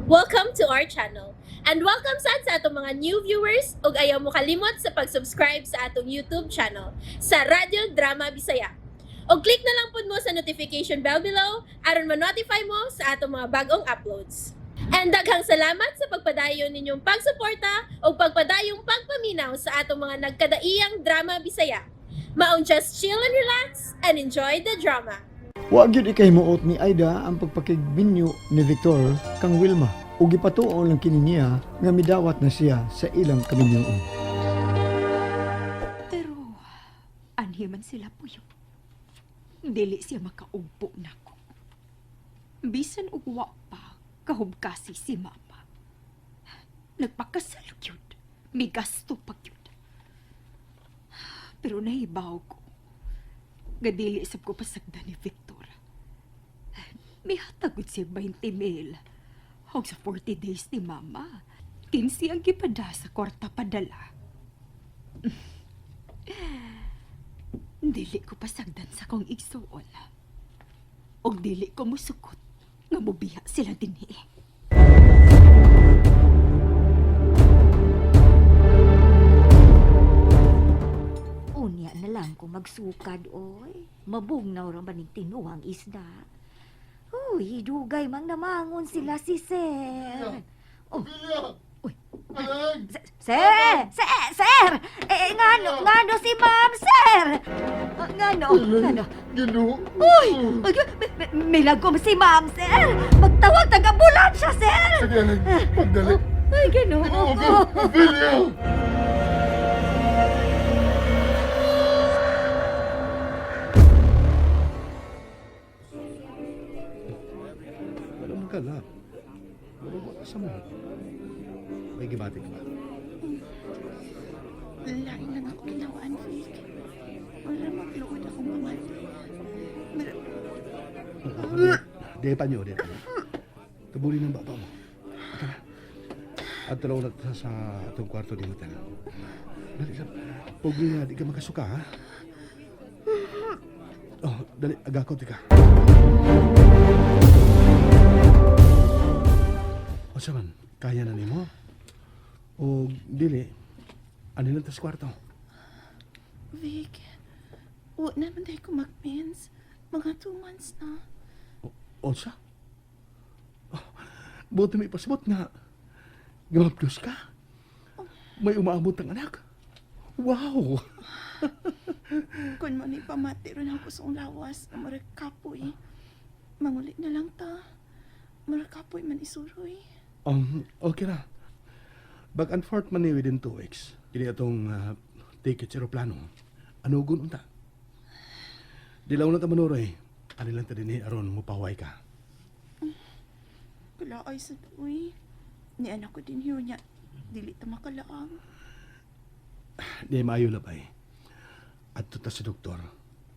Welcome to our channel. And welcome sad sa atong mga new viewers ug ayaw mo kalimot sa pag-subscribe sa atong YouTube channel sa Radyo Drama Bisaya. Og click na lang pud mo sa notification bell below aron ma-notify mo sa atong mga bagong uploads. And daghang salamat sa pagpadayon ninyong pagsuporta ug pagpadayong pagpaminaw sa atong mga nagkadaiyang drama Bisaya. Maong just chill and relax and enjoy the drama. Wa gyud ikahimuot ni Aida ang pagpakigminyo ni Victor kang Wilma ug gipatuo lang kini niya nga midawat na siya sa ilang kaminyoon. Pero, anhi man sila puyo. Dili siya makaugpo nako. Bisan og wa pa, kahubkasi si mama. Nagpakasal gyud. May gasto pa gyud. Pero nahibaw ko. Gadili sab ko pasagdan ni Victor. Mihatag gud siya 20 mil. Og sa 40 days ni mama. 15 ang gipada sa kwarta padala. Dili ko pasagdan sa kong igsuon. Og dili ko musukot nga mubiya sila dinhi. Unya na lang kung magsukad, oy. Mabugnaw ra man ning tinuang isda. Uy, dugay mang namangon sila si Sir. Oh. Uy. Sir! Sir! Sir! Eh, ngano, ngano si Ma'am, Sir? Ah, ngano, ngano. Ginoo. Uy! Ay, milagom si Ma'am, Sir! Magtawag taga-ambulansya, Sir! Sige, pagdali. Ay, ginoo ko. Ophelia! Wala mong kalap. Wala mo sa mo. May gibati ka ba? Lain lang ako kinawaan, Vic. Wala magluod akong pamati. Di pa nyo, di pa nyo. Tabuli ng baba mo. Ito na. At dalaw na sa atong kwarto di hotel. Dali sa. Huwag nga, di ka makasuka, ha? Oh, dali, agakot ka. O sa man, kaya na nimo? O dili, ano lang tas kwarto? Vic, wa naman tayo ko mag-mens. Mga 2 months na. Onsa? Oh, buti may pasabot nga. Gumapdos ka. May umaabot ang anak. Wow! Kung mo ni pamati ron ako sa lawas, na murag kapoy. Manguli na lang ta. Murag kapoy man isuroy. Okay na. Back and forth man ni within 2 weeks. Kini atong ticket sa aeroplano. Ano gun unta? Dilaw na ta manuroy. Ano lang ta dinhi aron mupaway ka. Kalaay sa uy. Ni anak ko din yun niya. Dili ta makalaang. Di maayo labay. Adto ta sa doktor.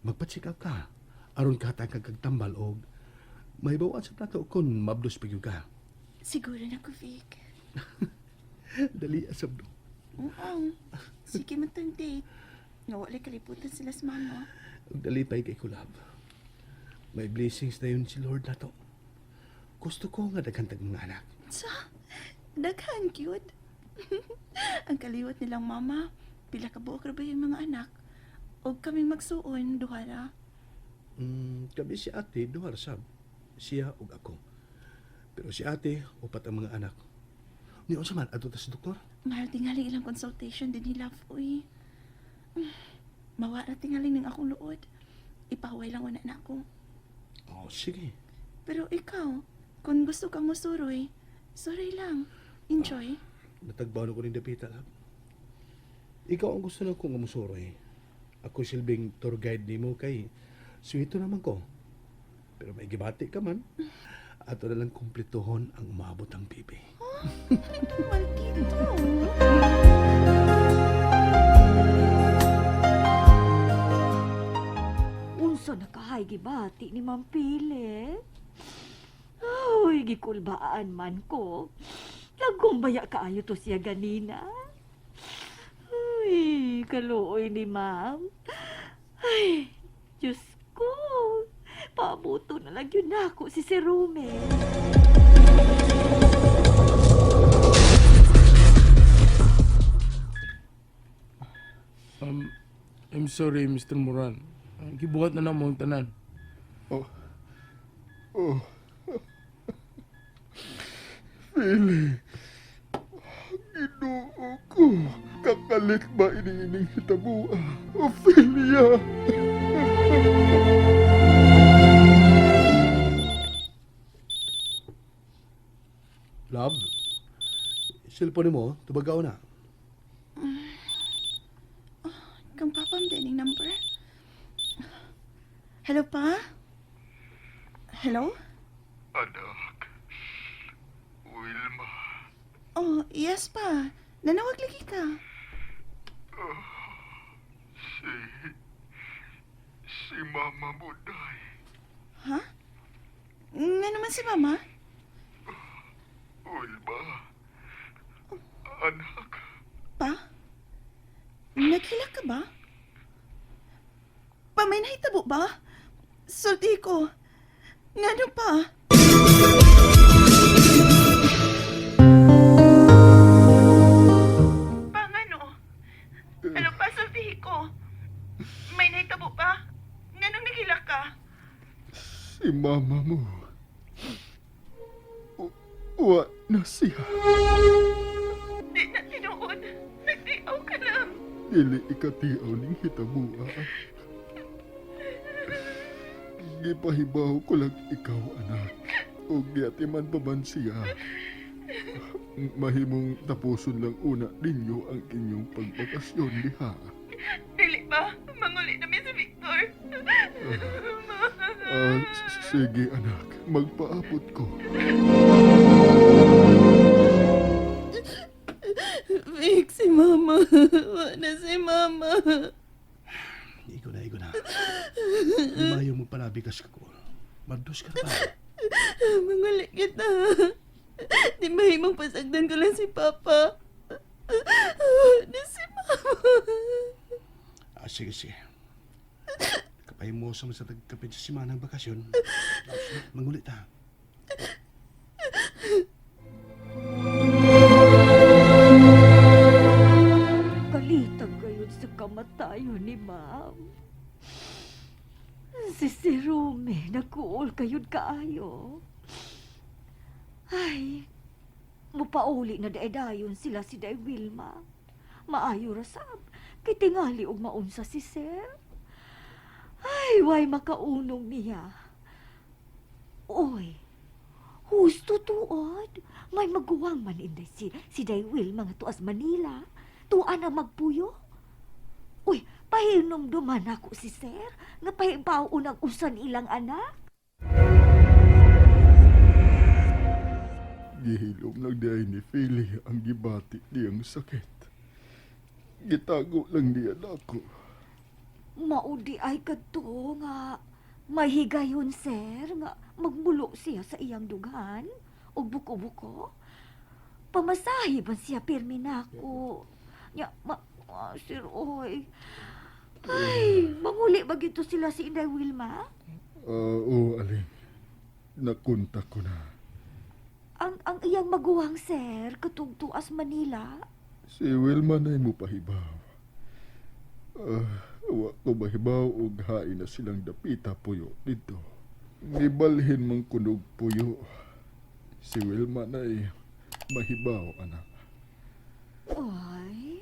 Magpa-check up ka. Aron ka kag tambal og may bawaan sa plato kung mabdos pa gyud ka. Siguro na ko, Vic. Dali asab do. Oo. Sige man tong date. Nga wala kaliputan sila sa mama. Ug dalipay kay kulab. May blessings na yun si Lord nato. Gusto ko nga daghan tag mga anak. Sa, daghan cute. Ang kaliwat nilang mama, pila ka buok ra ba yung mga anak? Og kaming magsuon, duha ra. Kami si ate, duha ra sab. Siya ug ako. Pero si ate, upat ang mga anak. Ni unsa man adto ta sa doktor? Mahal tingali ilang consultation din ni Love, uy. Mawa ra tingali ning akong luod. Ipaway lang una na ako. Oh, sige. Pero ikaw, kung gusto kang musuroy, suroy lang. Enjoy. Natagbaw na ko ning dapita lab. Ikaw ang gusto na kong musuroy. Ako silbing tour guide nimo kay suwito naman ko. Pero may gibati ka man. Ato na lang kumplituhon ang umabot ang bibi. Ito, maldito. Unsa na kahay gibati ni Ma'am Pili? Uy, gikulbaan man ko. Nagumbaya kaayo to siya ganina. Uy, kaluoy ni Ma'am. Ay, Diyos ko. Paabuto na lang yun ako si Sir Romel. Sorry, Mr. Moran. Gibuhat na namo ang tanan. Oh. Oh. Philly. Ginoo ko. Kakalit ba iniining hitabua? Ophelia! Love, cellphone mo, tubagaw na. Kang papa ang dining number. Hello, pa? Hello? Anak. Wilma. Oh, yes, pa. Nanawag lagi ka. Si... Si Mama mo, day. Ha? Nga naman si mama? Wilma. Anak. Pa? Naghilak ka ba? Pa, may nahitabo ba? Sulti ko. Nga ano pa? Pa, nga no? Ano pa, sulti ko? May nahitabo pa? Nga nung naghilak ka? Si Mama mo. Wa na siya. Di na tinuod. Nagtiaw ka lang. Dili ikatiaw ning hitabua. Gipahibaw ko lang ikaw, anak. O giatiman pa man siya. Mahimong tapuson lang una ninyo ang inyong pagbakasyon diha. Dili ba? Manguli na mi si Victor. Ah, sige anak, magpaabot ko. Vic, si Mama. Wala si Mama. Ikaw na, ikaw na. Lumayo mo palabi ka sa ko. Magdos ka pa. Manguli kita. Di mahimong pasagdan ko lang si Papa. Wala si Mama. Ah, sige, sige. Kapahimosa mo sa tagkapit sa simana ng bakasyon. Tapos, mangulit ta. Kalitag gayud sa kamatayon ni ma'am. Si si Rome, nagkuol kayod kaayo. Ay, mupauli na daedayon sila si Day Wilma. Maayo ra sab, kay tingali og maunsa si Sir. Ay, way makaunong niya. Oy, husto tuod. May maguwang man inday si Day Wilma nga tuas Manila. Tuan ang magpuyo. Uy, pahinom duman ako si Sir. Nga pahibaw unang usan ilang anak. Gihilom lang di ay ni Philly ang gibati niyang sakit. Gitago lang niya nako. Maudi ay kadto nga may higayon, sir, nga magmulo siya sa iyang dughan o buko-buko. Pamasahe ba siya pirmi nako? Nya, ma, ah, sir, oy. Ay, manguli ba gito sila si Inday Wilma? Ah, oo, Aling. Nakunta ko na. Ang iyang maguwang, sir, katugtuas Manila. Si Wilma na'y mupahibaw. Ah, wa ko mahibaw og hain na silang dapita puyo dito. Nibalhin mang kunog puyo. Si Wilma na'y mahibaw, anak. Ay,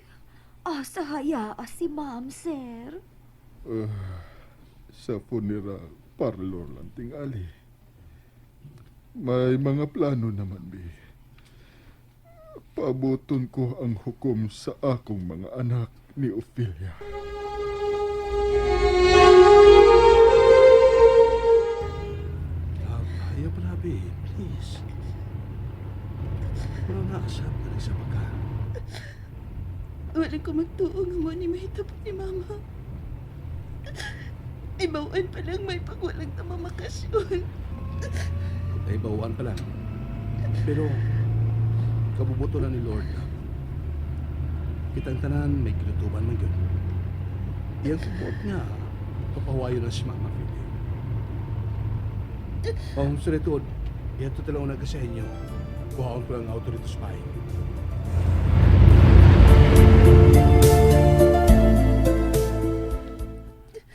asa haya si ma'am, sir. Ah, sa funeral parlor lang tingali. May mga plano naman, bi. Paabuton ko ang hukom sa akong mga anak ni Ophelia. Love, ayaw palabi. Please. Wala na asap na nagsama ka. Wala ko magtuo nga mo ni mahitabo ni Mama. Ibawan pa lang may pagwalang tamamakasyon. Ay, bawaan pa lang. Pero, kabubuto na ni Lord. Love. Kitang tanan, may kinutuban man yun. Iyang support nga, papawayo na si Mama Philly. Ang suretod, ito talaga una sa inyo. Kuhaon ko lang ang auto dito sa bahay.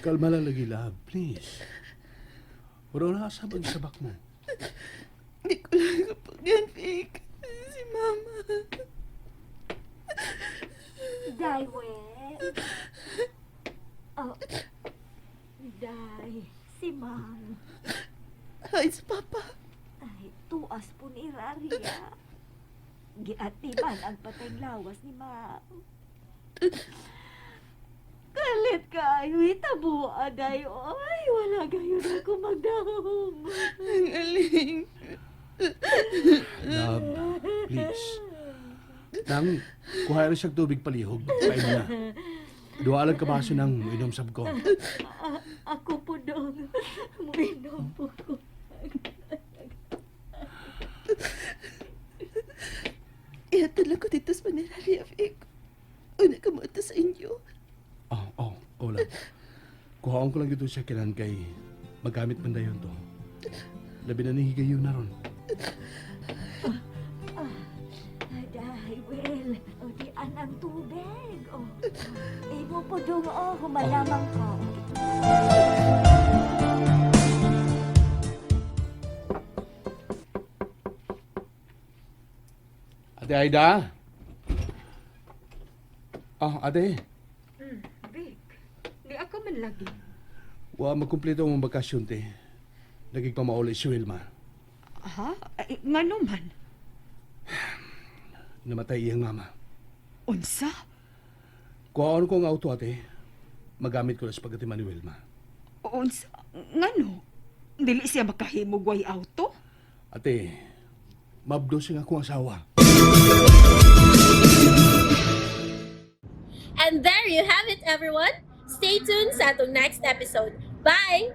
Kalma lang lagi, love. Please. Wala na sa sabak mo. Hindi ko lang kapagyan, Vic. Si Mama. Day, we. Oh. Day, si Ma'am. Ay, si Papa. Ay, tuas po ni Raria. Giatiman ang patay lawas ni Ma'am. Kalit kayo, itabo, aday. Ay, wala gayon ako magdahom. Ang aling. Love, please. Nang, kuha rin siyang tubig palihog. Pain na. Duha lang kabaso ng inom sab ko. Ako po dong. Muinom po ko. Ihatod lang ko dito sa Manila, Vic. Una ka mo ito sa inyo. Oh, love. Kuhaon ko lang dito siya kinan kay magamit man dayon to. Labi na ni higayon na ron. Aday, well, o di anang tubig. O, imo po dong, o, humalamang ko. Ate Aida? Ah, ate. Vic, di ako man lagi. Wa magkumpleto ang bakasyon, te. Nagigpamauli si Wilma. Ha? Ay, ngano man? Namatay iyang mama. Unsa? Kuhaon ko ang auto, ate. Magamit ko na sa pagkatiman ni Wilma. Unsa? Ngano? Dili siya makahimog way auto? Ate, mabdosing ako ang asawa. And there you have it, everyone. Stay tuned sa atong next episode. Bye!